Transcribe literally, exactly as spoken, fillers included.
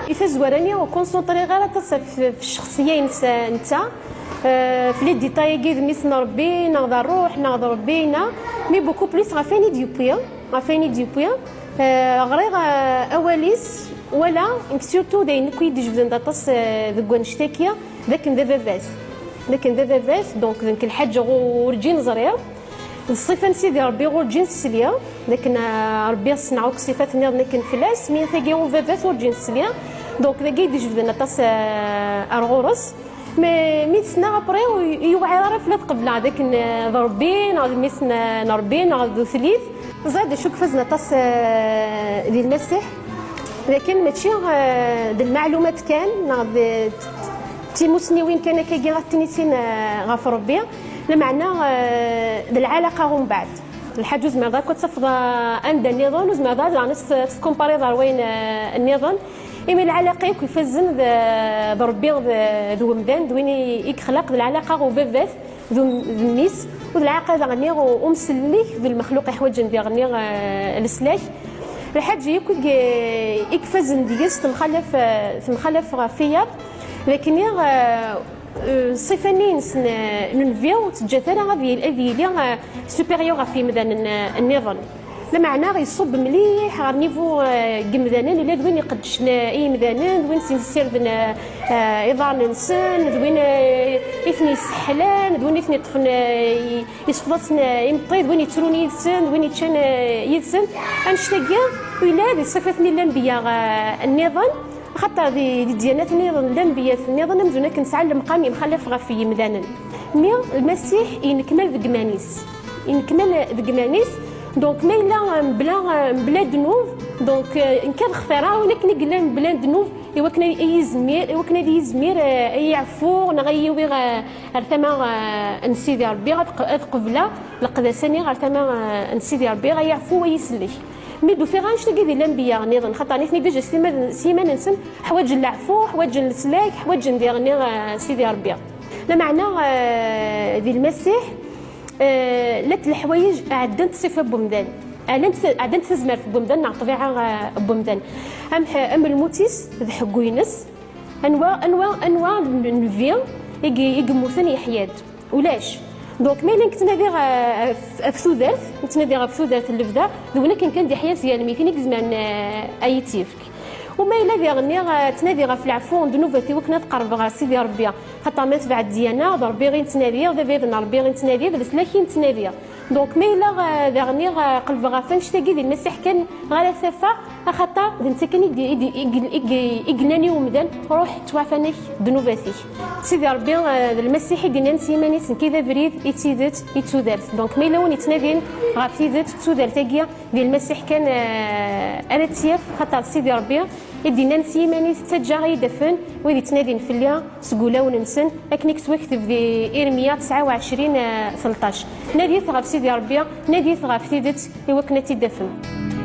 Di tazwara-nni ur kunṣunṭriɣ ara aṭas ɣef, ɣef ccexṣiyya-ines, eh, netta, eh, ɣef les détails-agi d mmi-s n Ṛebbi, neɣ d ṛṛuḥ, neɣ d Ṛebbi, neɣ, mais beaucoup plus ɣef wayen i d-yewwi, ɣef wayen i d-yewwi. Eh, ɣriɣ, eh, awal-is, wala, nekk surtout d ayen akk i yi-d-ijebden d aṭas, eh, deg wannect-agi, d akken d ababat. D akken d ababat, donc d nekk lḥaǧa ur, urǧin ẓriɣ. D ṣṣifa n Sidi Ṛebbi urǧin sliɣ, d akken, ah, Ṛebbi ṣenɛeɣ akk ṣṣifat nniḍen akken fell-as, mi tagi ubabat urǧin sliɣ. Donc dagi i d-ijebden aṭas, ah, ar ɣur-s. Mais mi t-ssneɣ après, ur yewɛir ara fell-i ad qebleɣ d akken, ah, d Ṛebbi, neɣ d mmi-s n, n Ṛebbi, neɣ d utlit. Ẓriɣ d acu i ifazen aṭas, ah, di Lmasiḥ. Lakin mačči, ah, d lmeɛlumat kan, neɣ d, d timusniwin kan akkagi ad t-nisin, ah, ɣef Ṛebbi. Lameɛna, eh, d lɛalaqa umbeɛd. Lḥaǧa ur zmireḍ akk ad tafeḍ, eh, anda nniḍen, ur zmireḍ ara daɣen ad s-, ad s-tkumpariḍ ar wayen, eh, nniḍen. Imi lɛalaqa akk ifazen d, d Ṛebbi d, d wemdan, d win i, i yexlaq, d lɛalaqa ubabat d um-, d mmi-s, u d lɛalaqa daɣen u-, umsellek d lmexluq iḥwaǧen diɣen, eh, leslak. Lḥaǧa akk i, i ifazen deg-s temxalaf, eh, temxalaf ɣef wiyaḍ, d akken, eh, Eh, ṣṣifa-nni-ines n, n nnbi ur teǧǧa-t ara ad yil-, ad yili, eh, supérieur ɣef yimdanen, eh, nniḍen. Lameɛna iṣubb mliḥ ɣer niveau, eh, n yimdanen, ula d win iqeddcen, eh, i yimdanen, d win s-, yessirden, eh, eh, iḍarren-nsen, d win, eh, i ten-yesseḥlan, d win i ten-iṭṭfen, eh, i, isfeḍ-asen, eh, imeṭṭi, d win yettrun yid-sen, d win yeččan, eh, yid-sen. Annect-agi, ula d ṣṣifat-nni n lanbiya, eh, nniḍen, Axaṭer di, di dyanat nniḍen, lanbiyat nniḍen, amzun akken sɛan lemqam yemxalaf ɣef yimdanen. Mi Lmasiḥ yennekmal deg iman-is. Yennekmal deg iman-is, donc ma yella, euh, mebla, euh, mebla ddnub, donc, euh, nekk ad xtireɣ win akken i yellan mebla ddnub, i wakken ad yizmir, i wakken ad yizmir, euh, ad yi-yeɛfu, neɣ ad yi-yawi, euh, ar tama, euh, n Sidi Ṛebbi, ad q-, ad qebleɣ leqdasa-nni ɣer tama, euh, n Sidi Ṛebbi, ad yi-yeɛfu, ad yi-isellek. Mi d-ufiɣ annect-agi di lanbiya nniḍen, xaṭer nitni déjà s iman-, s yiman-nsen ḥwaǧen leɛfu, ḥwaǧen leslak, ḥwaǧen diɣenni, eh, Sidi Ṛebbi. Lameɛna, eh, di Lmasiḥ, eh, llant leḥwayeǧ ɛeddant ṣṣifa n wemdan. Ɛeddant, ɛeddant tazmert n wemdan neɣ ṭṭbiɛa, eh, n wemdan. Am ḥ-, am lmut-is d ḥeggu-ines. Anwa, anwa, anwa nnbi i, i yemmuten yeḥya-d? Ulac. Donc, ma yella nettnadi ɣef, ɣef tudert, nettnadi ɣef tudert n lebda, d win akken kan d-iḥya seg lmitin i izemren, eh, ad yi-tt-yefk. U ma yella diɣenni, eh, ttnadi ɣef leɛfu n ddnubat i wakken ad qerbeɣ ɣer Sidi Ṛebbi, xaṭer ma tebɛed ddyana, d Ṛebbi i nettnadi, d abrid n Ṛebbi i nettnadi, d leslak i nettnadi. Donc, ma yella, eh, diɣenni, eh, qelbeɣ ɣef annect-agi di Lmasiḥ kan ɣer ad t-afeɣ, axaṭer d netta kan i d-, i d-, i d-, i d-, i yennan i umdan, ruḥ, ttwaɛfan-ak ddnubat-ik. Sidi Ṛebbi, eh, d Lmasiḥ i yennan s yiman-is, nekk i d abrid, i d tidet, i d tudert. Donc, ma yella win yettnadin ɣef tidet, d tudert-agi, di Lmasiḥ kan, eh, ara tt-yaf, xaṭer d Sidi Ṛebbi i d-yennan s yiman-is, ttaǧǧaɣ ad yi-d-afen wid yettnadin fell-i seg wulawen-nsen, akken i yettwakteb di Irmya tesɛa u ɛecrin, eh, tleṭṭac. Nadit ɣef Sidi Ṛebbi, nadit ɣef tidet, i wakken ad tt-id-tafem.